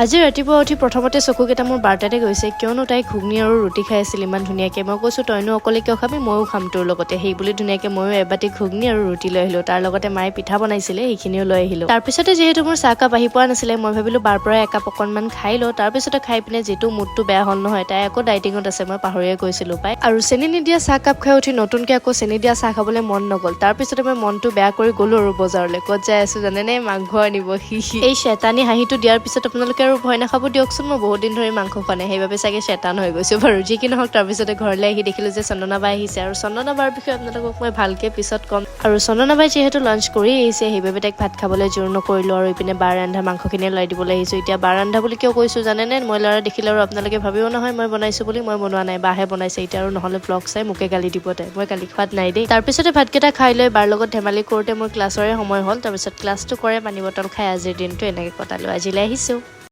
আজি ৰাতিপুৱা উঠি প্ৰথমতে চকুকেইটা মোৰ বাৰ্তাতে গৈছে, কিয়নো তাই ঘুগনি আৰু ৰুটি খাই আছিল ইমান ধুনীয়াকৈ। মই কৈছোঁ, তইনো অকলে কিয় খাবি, ময়ো খাম তোৰ লগতে। সেই বুলি ধুনীয়াকৈ ময়ো এবাতি ঘুগনি আৰু ৰুটি লৈ আহিলোঁ। তাৰ লগতে মায়ে পিঠা বনাইছিলে, সেইখিনিও লৈ আহিলোঁ। তাৰপিছতে যিহেতু মোৰ চাহকাপ আহি পোৱা নাছিলে, মই ভাবিলোঁ বাৰ পৰাই একাপ অকণমান খাই লওঁ। তাৰপিছতে খাই পিনে যিটো মুডটো বেয়া হ'ল নহয়, তাই আকৌ ডাইটিঙত আছে, মই পাহৰিয়ে গৈছিলোঁ পাই। আৰু চেনি নিদিয়া চাহকাপ খাই উঠি নতুনকৈ আকৌ চেনি দিয়া চাহ খাবলৈ মন নগ'ল। তাৰপিছতে মই মনটো বেয়া কৰি গ'লো আৰু বজাৰলৈ। ক'ত যাই আছো জানেনে? মাংস আনিব। সি এই শ্বেতানী হাঁহিটো দিয়াৰ পিছত আপোনালোকে আৰু ভয় নাখাব দিয়কচোন। মই বহুত দিন ধৰি মাংস খোৱা নাই, সেইবাবে চাগে শ্বেতান হৈ গৈছো। বাৰু, যি কি নহওক, তাৰপিছতে ঘৰলৈ আহি দেখিলোঁ যে চন্দনা বাই আহিছে আৰু চন্দনা বাৰ বিষয়ে আপোনালোকক মই ভালকে পিছত ক'ম। আৰু চন্দনা বাই যিহেতু লাঞ্চ কৰি আহিছে, সেইবাবে তাইক ভাত খাবলৈ জোৰ নকৰিলোঁ আৰু ইপিনে বাৰ ৰন্ধা মাংসখিনিয়ে লৈ দিবলৈ আহিছোঁ। এতিয়া বাৰ ৰন্ধা বুলি কিয় কৈছোঁ জানেনে? মই ল'ৰা দেখিলে আৰু আপোনালোকে ভাবিব নহয় মই বনাইছোঁ বুলি। মই বনোৱা নাই, বাহে বনাইছে। এতিয়া আৰু নহ'লে ব্লগ চাই মোকে গালি দিব তাই। মই গালি খোৱাত নাই দেই। তাৰপিছতে ভাতকেইটা খাই লৈ বাৰ লগত ধেমালি কৰোঁতে মোৰ ক্লাছৰে সময় হ'ল। তাৰপিছত ক্লাছটো কৰে পানী বটল খাই আজিৰ দিনটো এনেকৈ কটালোঁ। আজিলৈ আহিছোঁ।